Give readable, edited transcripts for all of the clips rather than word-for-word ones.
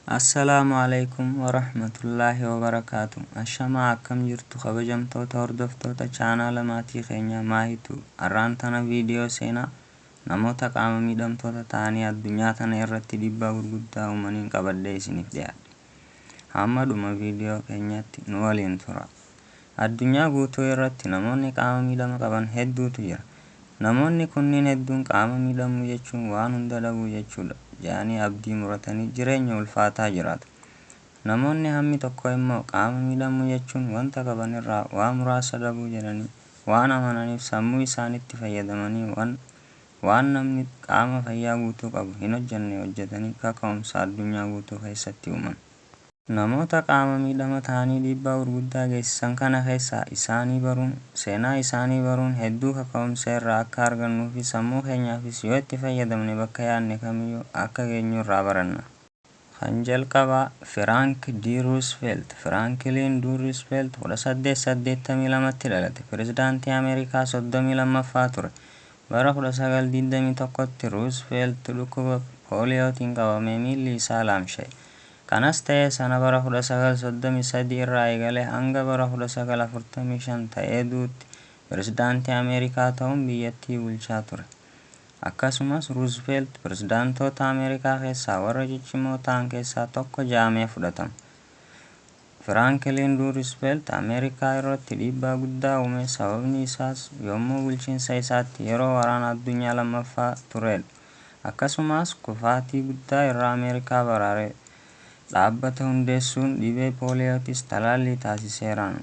Assalaamu alaikum warahmatullaahi wabarakaatu. Ashamaa, akkam jirtu kabajamtoota hordoftoota chaanaala maatii keenya Maahitu? Har'aan tana viidiyoo seenaa namoota qaama miidhamtoota ta'anii addunyaa tana irratti dhiibbaa gurguddaa uumaniin qabadhee isiniif dhiyaadhe. Hamma dhuma viidiyoo keenyaatti nu waliin tura. Addunyaa guutuu irratti namoonni qaama miidhama qaban hedduutu jira. Namoonni kunniin hedduun qaama miidhamuu jechuun waan hunda dhabuu jechuudha jedhanii abdii muratanii jireenya ulfaataa jiraatu. Namoonni hammi tokko immoo qaama miidhamuu jechuun wanta qaban irraa waa muraasa dhabuu jedhanii waan amananiif, sammuu isaaniitti fayyadamanii waan namni qaama fayyaa guutuu qabu hin hojjenne hojjetanii kaka'umsa addunyaa guutuu keessatti uuman. Namoota qaama miidhama ta'anii dhiibbaa gurguddaa geessisan kana keessaa isaanii baruun, seenaa isaanii baruun hedduu kaka'umsa irraa akka argannuu fi sammuu keenyaafis yoo itti fayyadamne bakka yaadne kamiyyuu akka geenyu irraa baranna. Kan jalqabaa Firaank D. Roosevelt. Firankiliin D. Roosevelt 1882tti dhalate. Pirezidaantii Ameerikaa 32ffaa ture. Bara 1921tti Roosevelt dhukkuba pooliyootiin qabamee miilli isaa laamsha'e. Kanas ta'ee sana, bara 1933 irraa eegalee hanga bara 1945 ta'ee du'utti pirezidaantii Ameerikaa ta'uun biyyattii bulchaa ture. Akkasumas Roosevelt pirezidaantoota Ameerikaa keessaa warra ciccimoo ta'an keessaa tokko jedhamee fudhatama. Firankiliin D. Roosevelt Ameerikaa irratti dhiibbaa guddaa uume. Sababni isaas yommuu bulchiinsa isaatti yeroo waraana addunyaa lammaffaa turedha. Akkasumas kufaatii guddaa irraa Ameerikaa baraare. Dhaabbata hundeessuun dhibee pooliyootis talaallii taasiseeraan.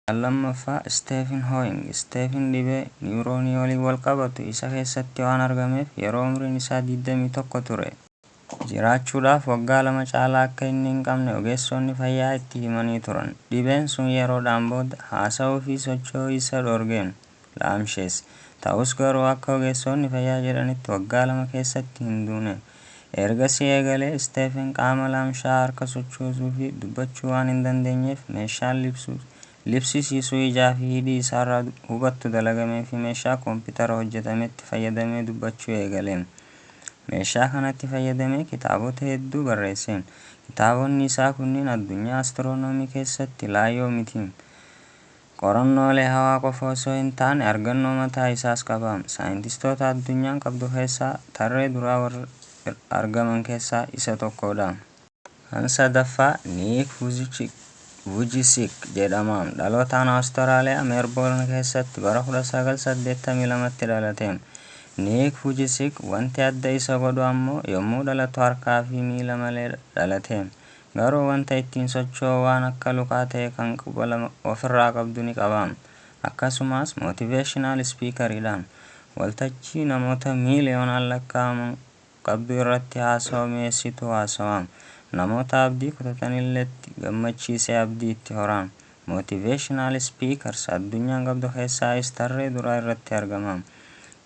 Kan lammaffaa Stephen Hawking. Stephen dhibee niwuroonii waliin wal qabatu isa keessatti waan argameef yeroo umriin isaa 21 ture. Jiraachuudhaaf waggaa 2 caalaa akka inni hin qabne ogeessonni fayyaa itti himanii turan. Dhibeen sun yeroodhaan booda haasa'uu fi socho'uu isa dhoorgeen laamsheesse. Ta'us garuu akka ogeessonni fayyaa jedhanitti waggaa 2 keessatti hin duune. Ergasii eegalee Stephen qaama laamshaa harka sochoosuu fi dubbachuu waan hin dandeenyeef, meeshaan libsisiisuu ijaa fi hidhii isaarraa hubattu dalagamee fi meeshaa koompitara hojjetametti fayyadamee dubbachuu eegaleen. Meeshaa kanatti fayyadamee kitaabota hedduu barreesseen. Kitaabonni isaa kunniin addunyaa astiroonoomii keessatti laayyoo miti. Qorannoolee hawaa qofa osoo hin taane argannoo mataa isaas qaba. Saayintistoota addunyaan qabdu keessaa tarree duraa warra argaman keessaa isa tokkodha. Kan sadaffaa Niik Vujicic jedhama. Dhalootaan Awustiraaliyaa, Meelboorn keessatti bara 1982tti dhalate. Niik Vujicic wanti adda isa godhu ammoo yommuu dhalatu harkaa fi miila malee dhalate. Garuu wanta ittiin socho'u waan akka lukaa ta'e kan quba lama ofirraa qabdu ni qaba. Akkasumas motivational speakeriidha. Waltajjii namoota miiliyoonaan lakkaa'aman qabdu irratti haasawaa mi'eessituu haasawa. Namoota abdii kutatanilleetti gammachiisee abdii itti hora. Motivational speakers addunyaan qabdu keessaayis tarree duraa irratti argama.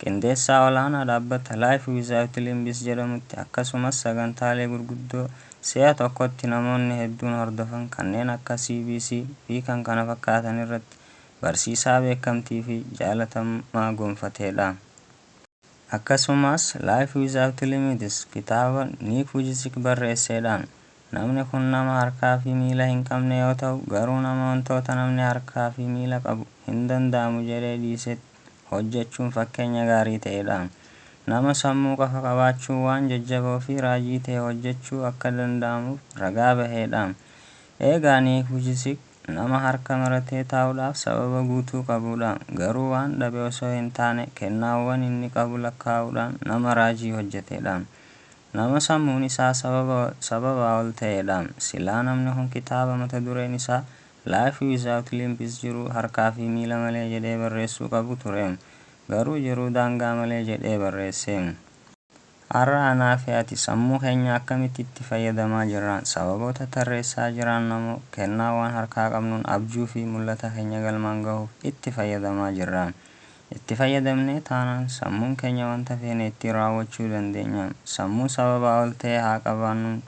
Qindeessaa olaanaa dhaabbata Life Without Limbs jedhamutti, akkasumas sagantaalee gurguddoo si'a tokkotti namoonni hedduun hordofan kanneen akka CBC fi kan kana fakkaatan irratti barsiisaa beekamtii fi jaalatamaa gonfateedha. Akkasumas Life Without Limits kitaaba Nick Vujicic barreessedha. Namni kun nama harkaa fi miila hin qabne yoo ta'u, garuu nama wantoota namni harkaa fi miila qabu hin danda'amu jedhee dhiisetti hojjechuun fakkeenya gaarii ta'edha. Nama sammuu qofa qabaachuun waan jajjaboo fi raajii ta'e hojjechuu akka danda'amuuf ragaa bahedha. Egaa Nick Vujicic nama harka maratee taa'uudhaaf sababa guutuu qabudha. Garuu waan dhabe osoo hin taane kennaawwan inni qabu lakkaa'uudhaan nama raajii hojjetedha. Nama sammuun isaa sababaa ol ta'edha. Silaa namni kun kitaaba mata dureen isaa Life Without Limbs, jiruu harkaa fi miila malee jedhee barreessuu qabu ture. Garuu jiruu daangaa malee jedhee barreesse. Har'a anaa fi ati sammuu keenya akkamitti itti fayyadamaa jirra? Sababoota tarreessaa jiran namoo kennaawwan harkaa qabnuun abjuu fi mul'ata keenya galmaan gahuuf itti fayyadamaa jirra? Itti fayyadamnee taanaan sammuun keenya wanta feene ittiin raawwachuu dandeenya. Sammuu sababaa ol ta'e haa qabaannu.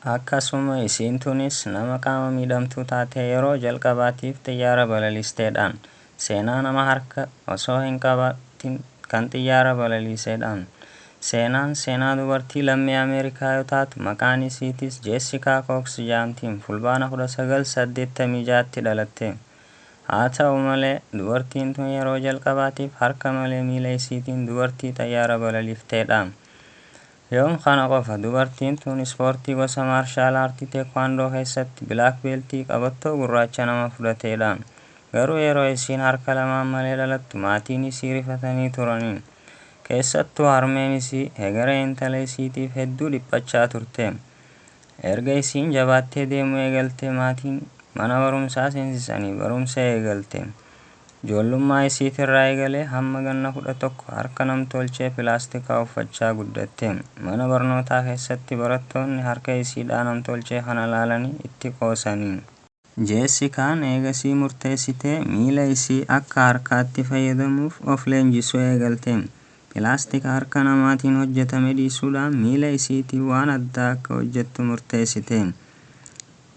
Akkasuma isiin tunis nama qaama miidhamtuu taatee yeroo jalqabaatiif xiyyaara balaliisteedhaan. Seenaa nama harka osoo hin qabaatin kan xiyyaara balaliiseedhaan. Seenaan seenaa dubartii lammii Ameerikaa yoo taatu maqaan isiitis Jeessikaa Kooks jedhamtiin Fulbaana 1986tti dhalatte. Haa ta'u malee dubartiin tun yeroo jalqabaatiif harka malee miila isiitiin dubartii xayyaara balaliifteedha. Yoom kana qofa dubartiin tun ispoortii gosa maarshaal aartii teekwaandoo keessatti black beltii qabattoo gurraacha nama fudhateedha. Garuu yeroo isiin harka lamaan malee dhalattu maatiin isii rifatanii turaniin. Keessattuu harmeen isii hegeree intala isiitiif hedduu dhiphachaa turte. Erga isiin jabaattee deemuu eegalte maatiin mana barumsaa seensisanii barumsa eegalte. Ijoollummaa isiitirraa eegalee hamma ganna 11 harka namtolchee pilaastikaa uffachaa guddatte. Mana barnootaa keessatti barattoonni harka isiidhaa namtolchee kana laalanii itti qoosanii. Jeessikaan eegasii murteessitee miila isii akka harkaatti fayyadamuuf of leenjisuu eegalte. Pilaastika harka namaatiin hojjetame dhiisuudhaan miila isiitiin waan addaa akka hojjettu murteessite.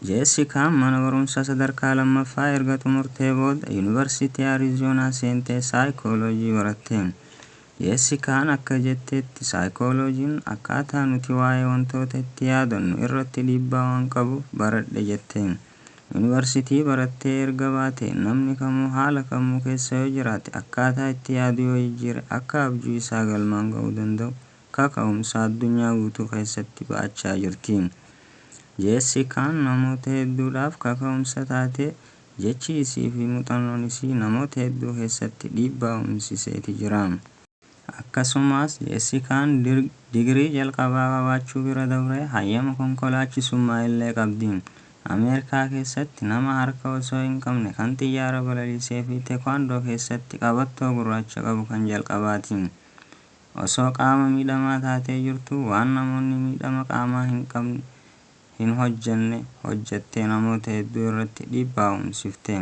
Jeessikaan mana barumsaa sadarkaa lammaffaa erga xumurtee booda Yuunivarsiitii Arizoonaa seentee saayikooloojii baratte. Jeessikaan akka jettetti saayikooloojiin akkaataa nuti waa'ee wantoota itti yaadannu irratti dhiibbaa waan qabuuf baradhe jette. Yuunivarsiitii barattee erga baate namni kamuu haala kamuu keessa yoo jiraate akkaataa itti yaadu yoo jijjiire akka abjuu isaa galmaan ga'uu danda'u kaka'umsa addunyaa guutuu keessatti ba'achaa jirti. Jeessikaan namoota hedduudhaaf kaka'umsa taate jechi isii fi muuxannoon isii namoota hedduu keessatti dhiibbaa uumsiseeti jira. Akkasumas Jeessikaan digirii jalqabaa qabaachuu bira dabree hayyama konkolaachisummaa illee qabdi. Ameerikaa keessatti nama harka osoo hin qabne kan xiyyaara balaliisee fi teekwaandoo keessatti qabattoo gurraacha qabu kan jalqabaati. Osoo qaama miidhamaa taatee jirtu waan namoonni miidhama qaamaa hin qabne hin hojjenne hojjettee namoota hedduu irratti dhiibbaa uumsifte.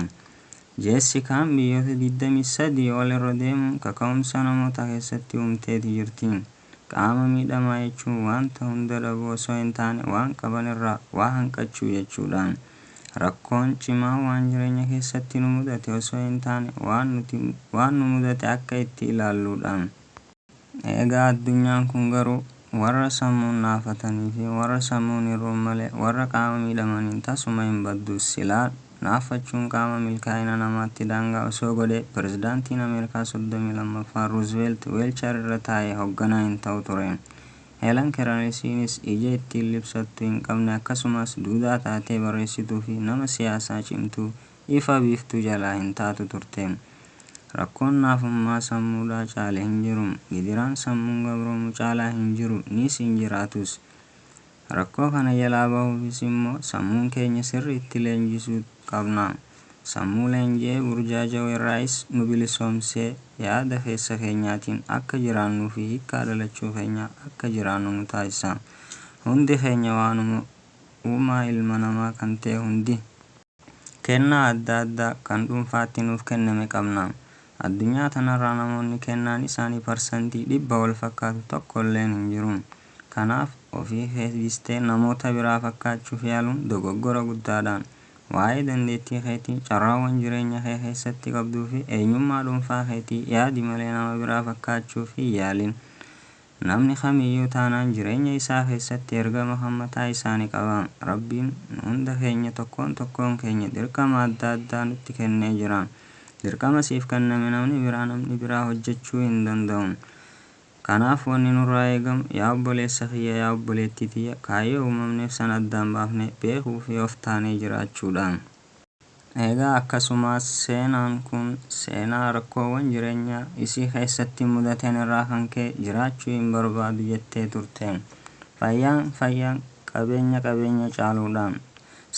Jeessikaan biyyoota 23 ol irra deemuun kaka'umsa namoota keessatti uumteeti jirti. Qaama miidhamaa jechuun wanta hunda dhabuu osoo hin taane waan qaban irraa waa hanqachuu jechuudha. Rakkoon cimaa waan jireenya keessatti nu mudate osoo hin taane waan nu mudate akka itti ilaalluudha. Egaa addunyaan kun garuu warra sammuun naafatanii fi warra sammuun hir'uun malee warra qaama miidhamaniin tasuma hin baddu. Silaa naafachuun qaama milkaa'ina namaatti daangaa osoo godhee pirezidaantiin Ameerikaa 32ffaan Ruuzveelt weelchar irra taa'ee hoogganaa hin ta'u ture. Helen Kelerisiinis ija ittiin libsattu hin qabne akkasumas duudaa taatee barreessituu fi nama siyaasaa cimtuu ifa biiftuu jalaa hin taatu turte. Rakkoon naafummaa sammuudhaa caale hin jiru. Gidiraan sammuun gabroomu caalaa hin jiru nis hin jiraatus. Rakkoo kana jalaa bahuufis immoo sammuun keenya sirriitti leenjisuu qabna. Sammuu leenji'ee burjaaja'u irraayis nu bilisoomsee yaada keessa keenyaatiin akka jiraannuu fi hiikkaa dhalachuu keenyaa akka jiraannu nu taasisa. Hundi keenya waanuma uumaa ilma namaa kan ta'e hundi kennaa adda addaa kan dhuunfaatti nuuf kenname qabna. Addunyaa tanarraa namoonni kennaan isaanii 100% wal fakkaatu tokko illeen hin jiru. Kanaaf ofii keessa namoota biraa fakkaachuuf yaaluun dogoggora guddaadha. Waa'ee dandeettii keetii, carraawwan jireenya kee keessatti qabduu fi eenyummaa dhuunfaa keetii yaadi malee nama biraa fakkaachuuf hin yaalin. Namni kamiyyuu taanaan jireenya isaa keessatti ergama kan mataa isaa ni qaba. Rabbiin nu hunda keenya tokkoon tokkoon keenya dirqama adda addaa nutti kennee jira. Dirqama siif kenname namni biraa hojjechuu hin danda'u. Kanaaf wanni nurraa eegamu yaa obboleessa kiyya yaa obboleettii tiyya kaayyoo uumamneef sana addaan baafnee beekuu fi of taanee jiraachuudha. Egaa akkasumas seenaan kun seenaa rakkoowwan jireenya isii keessatti mudateen irraa kan ka'e jiraachuu hin barbaadu jettee turte. Fayyaan fayyaan qabeenya qabeenya caaluudha.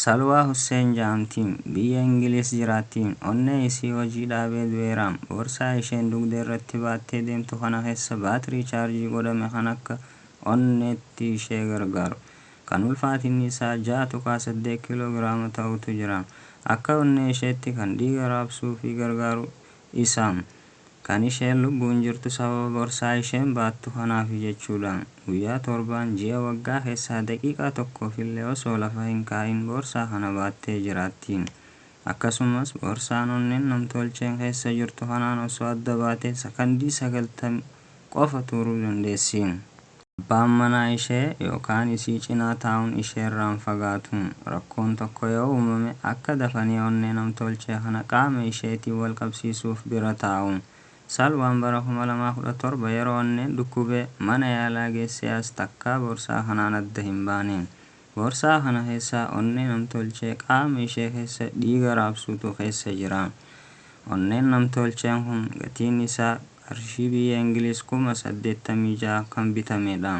Salwaa Husseen jedhamti. Biyya Ingiliz jiraatti. Onnee isii hojii dhaabee du'eera. Boorsaa isheen dugda irratti baattee deemtu kana keessa baatirii chaarjii godhame kan akka onneetti ishee gargaaru. Kan ulfaatinni isaa 6.8 kiiloogiraama ta'utu jira. Akka onnee isheetti kan dhiiga raabsuu fi gargaaru isa. Kan isheen lubbuun jirtu sababa boorsaa isheen baattu kanaaf jechuudha. Guyyaa torbaan ji'a waggaa keessaa daqiiqaa tokkoof illee osoo lafa hin kaa'in boorsaa kana baattee jiraatti. Akkasumas boorsaan onneen namtolcheen keessa jirtu kanaan osoo adda baatee sakandii 90 qofa turuu dandeessi. Abbaan manaa ishee yookaan isii cinaa taa'uun isheerraan fagaatu. Rakkoon tokko yoo uumame akka dafanii onnee namtolchee kana qaama isheetiin wal qabsiisuuf bira taa'u. Salwaan bara 2017 yeroo onneen dhukkubee mana yaalaa geessee as takkaa boorsaa kanaan adda hin baane. Boorsaa kana keessa onnee namtolchee qaama ishee keessa dhiiga raabsutu keessa jira. Onneen namtolcheen kun gatiin isaa qarshii biyya Ingiliz 86,000 kan bitamedha.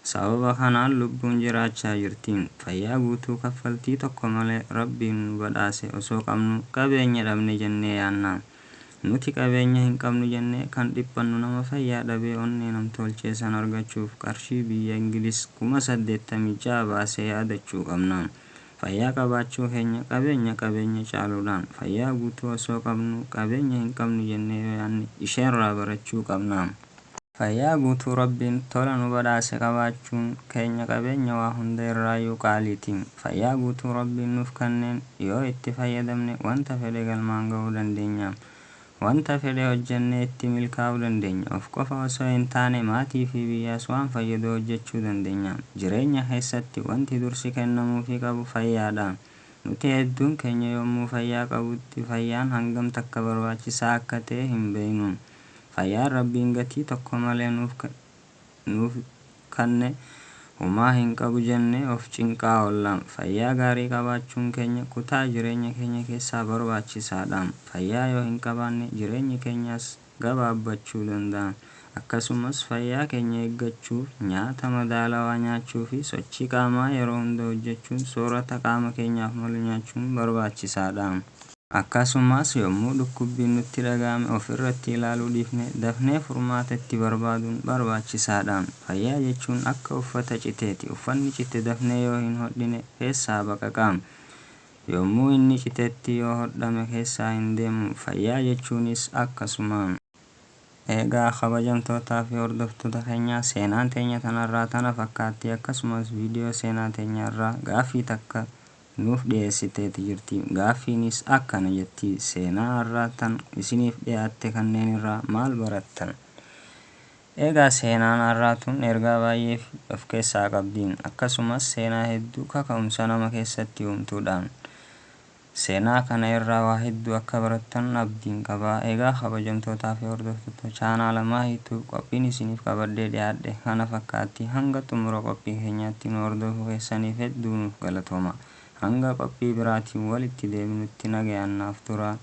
Sababa kanaan lubbuun jiraachaa jirti. Fayyaa guutuu kaffaltii tokko malee Rabbiin nu badhaase osoo qabnu qabeenya dhabne jennee yaanna. Nuti qabeenya hin qabnu jennee kan dhiphannu nama fayyaa dhabee onnee namtolchee san argachuuf qarshii biyya Ingiliz 86,000 baasee yaadachuu qabna. Fayyaa qabaachuu keenya qabeenya qabeenya caaluudhaan fayyaa guutuu osoo qabnu qabeenya hin qabnu jennee yoo yaanne isheerraa barachuu qabna. Fayyaa guutuu Rabbiin tola nu badhaase qabaachuun keenya qabeenya waa hunda irraayyuu qaaliiti. Fayyaa guutuu Rabbiin nuuf kenneen yoo itti fayyadamne wanta fedhe galmaan ga'uu dandeenya. Wanta fedhe hojjennee itti milkaa'uu dandeenya. Of qofa osoo hin taane maatii fi biyyaas waan fayyadu hojjechuu dandeenya. Jireenya keessatti wanti dursi kennamuufii qabu fayyaadha. Nuti hedduun keenya yommuu fayyaa qabutti fayyaan hangam takka barbaachisaa akka ta'e hin beeknu. Fayyaan Rabbiin gatii tokko malee nuuf kenne homaa hin qabu jennee of cinqaa oolla. Fayyaa gaarii qabaachuun keenya kutaa jireenya keenya keessaa barbaachisaadha. Fayyaa yoo hin qabaanne jireenyi keenyas gabaabbachuu danda'a. Akkasumas fayyaa keenya eeggachuuf nyaata madaalawaa nyaachuu fi sochii qaamaa yeroo hunda hojjechuun soorata qaama keenyaaf malu nyaachuun barbaachisaadha. Akkasumas yommuu dhukkubbiin nutti dhaga'ame ofirratti ilaaluu dhiifne dafnee furmaata itti barbaaduun barbaachisaadha. Fayyaa jechuun akka uffata citeeti. Uffanni cite dafnee yoo hin hodhine keessaa baqaqa. Yommuu inni citetti yoo hodhame keessaa hin deemu. Fayyaa jechuunis akkasuma. Egaa kabajamtootaa fi hordoftoota keenyaa, seenaan teenya tanarraa tana fakkaatti. Akkasumas viidiyoo seenaa teenyarraa gaaffii takka nuuf dhiyeessiteeti jirti. Gaaffiinis akkana jetti: seenaa har'aa tan isiniif dhiyaatte kanneen irraa maal barattan? Egaa seenaan har'aa tun ergaa baay'ee of keessaa qabdi. Akkasumas seenaa hedduu kaka'umsa nama keessatti uumtuudha. Seenaa kana irraa waa hedduu akka barattan abdiin qaba. Egaa kabajamtootaa fi hordoftoota chaanaala Maahituu, qophiin isiniif qabadhee dhiyaadhe kana fakkaatti. Hanga xumura qophii keenyaatti nu hordofuu keessaniif hedduu nuuf galatooma. Hanga qophii biraatiin walitti deebinutti nagayaan naaf tura.